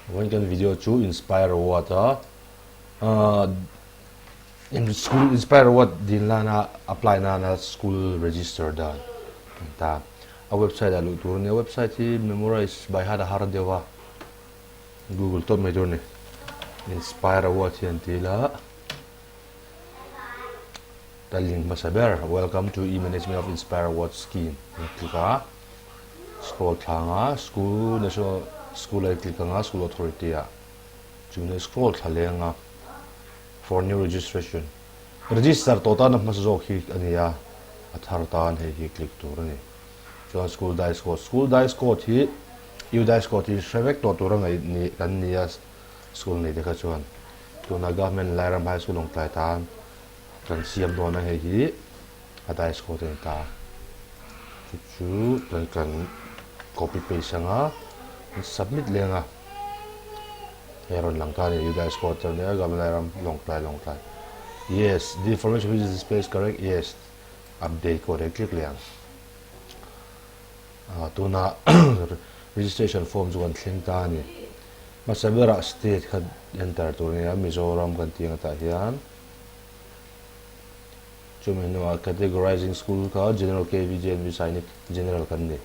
Vawiin kan video chu Inspire Award a School Inspire Award din lana apply nana school register dan an ta. A website ah luh tur a nia, website hi memorize by heart a har deuh a, Google tawp mai tur a ni. Inspire Award hi an ti ila ta link hmasa ber Welcome to E-Management of Inspire Award Scheme an click a. Scroll thla anga school national school a click anga school authority ah chumi scroll thla leng a for new registration register tawh tan a hmasa zawk hi a ni a a thar tan hei hi click tur a ni chuan school dice code school dice code hi u dice code hi hre vek tawh tur a ngaih ni kan ni a school nei te kha chuan tuna government Lairam high school lawngtlai tan kan siam dawn a hei hi. A dice code a ni ta. Chu chu kan kan copy paste anga kan submit leng a. Hei rawn lang ta a ni u dice code chuan nia Governor ram Lawngtlai Lawngtlai. Yes, the information which is displayed is correct. Yes, update code hei click leh ang. Ah tuna registration form chu kan thleng ta a ni. Hmasa berah state kha enter tur a ni a Mizoram kan tih ang atah hian. Chumi hnuah Categorizing School kha General KVJNV Sainik General kan ni.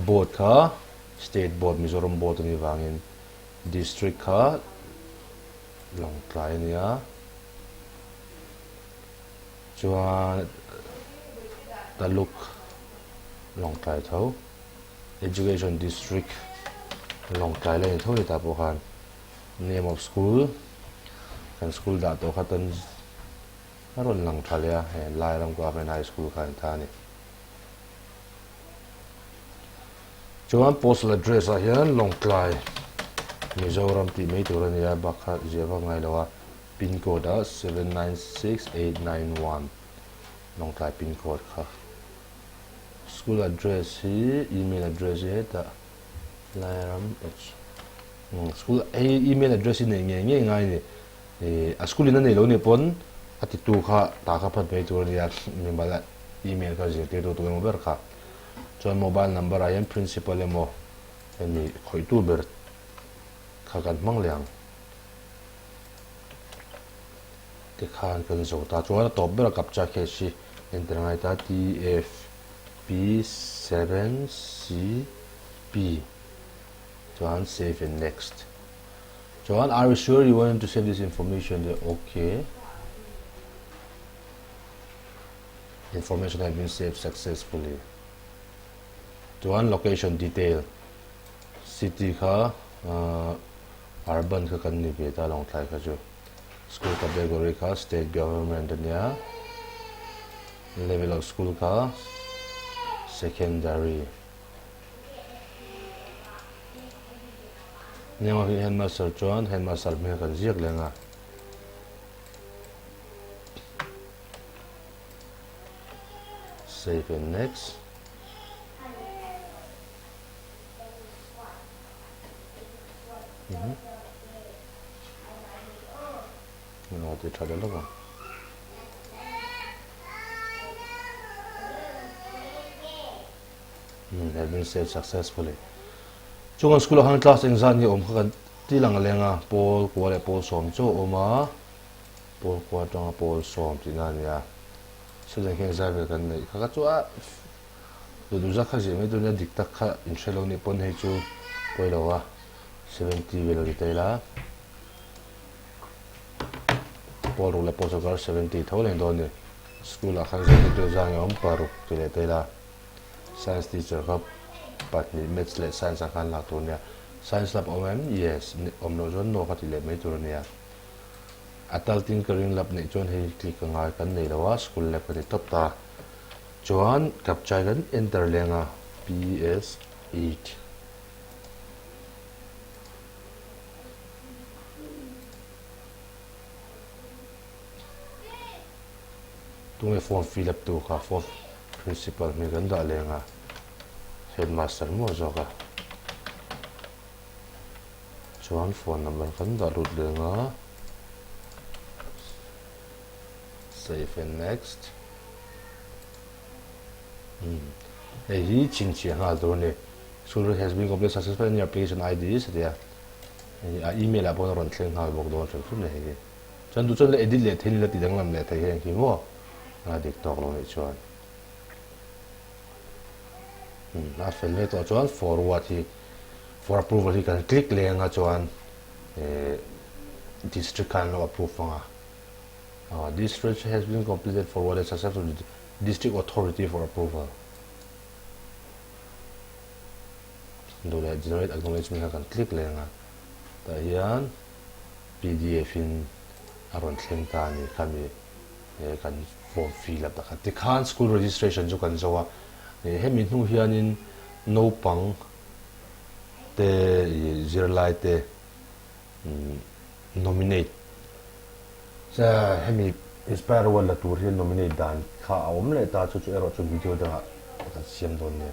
Board kha State Board, Mizoram Board a nih vangin District kha Lawngtlai a nia. Chuan Taluk Lawngtlai tho. Education District Lawngtlai la ni tho ni ta pawh khan Name of School kan school dah tawh kha tan A rawn lang tha leh a, he Lairam Government High School kha an ta a ni. Chuan postal address ah hian Lawngtlai, Mizoram tih mai tur a ni a, bak kha ziah vak ngai lo a, pin code ah 796891 Lawngtlai pin code kha. School address hi email address hi hetah Lairam H. School hei email address hi neih ngei ngei ngai a ni. Ih a school in a nei lo nih pawn a titu kha ta kha phat mai tur a nia mimal a email kha zirtirtu tu emaw ber kha chuan mobile number ah hian principal emaw hemi khawihtu ber kha kan hmang leh ang tikhan kan zo ta chuan a tawp ber a captcha case hi enter ngai ta TFP7CP chuan save and next. Chuan are you sure you want to save this information te ok information has been saved successfully chuan location detail city kha uh, urban kha kan ni ve ta lawngtlai kha chu school category kha state government ania level of school kha secondary Nengah hi headmaster chuan headmaster hmel kan ziak leng a. Save and next. Mhm. Nga ti tha lo lo. Has been saved successfully. Chung an school ah khan class engzat nge awm kha kan ti lang leng a, pawl kua leh pawl sawm chu a awm a, pawl kua atanga pawl sawm tihna a ni a, student khi engzat vel kan neih kha kha chu a duh duh zat kha zir mai tur nia dik tak kha in hre lo nih pawn hei chu pawi lo a, 70 vel a ni ta ila, pawl ruk leh pawl sawm kar 70 tho leng dawn a ni, school ah khan zirtirtu zat nge awm paruk ti leh ta ila. Science teacher kha pahnih maths leh science ah khan lak tur ania. Science lab awm em? Yes. Awm loh chuan no kha ti leh mai tur ania. Atal tinkering lab neih chuan hei click a ngai kan nei lo a, school lab ka ti tawp ta. Chuan captcha kan enter leng a, PS8. Tunge form fill up tu kha form principal hming kan dah leng a headmaster maw zawk a chuan phone number kan dah lut leng a save and next hei hi chhinchhiah nghal tur a ni school has been completed successfully and your application ID is a tia. A email ah pawh a rawn thleng nghal bawk dawn hrim hrim le hei hi. Chuan duh chuan la edit leh theih in la ti danglam leh thei heng hi maw a dik tawk lo nih chuan. A fel leh tawh chuan forward hi for approval hi kan click leh anga chuan district khan an lo approve anga. This stretch has been completed forwarded successfully to district authority for approval. Duh leh generate acknowledgement kha kan click leh anga tah hian pdf in a rawn thleng ta a ni khami kan form fill up takha tikhan school registration chu kan zo a hemi hnu hianin naupang te zirlai te nominate hemi inspire award la tur hian nominate dan kha a awm leh ta chu chu erawh chu video dangah kan siam dawn nia.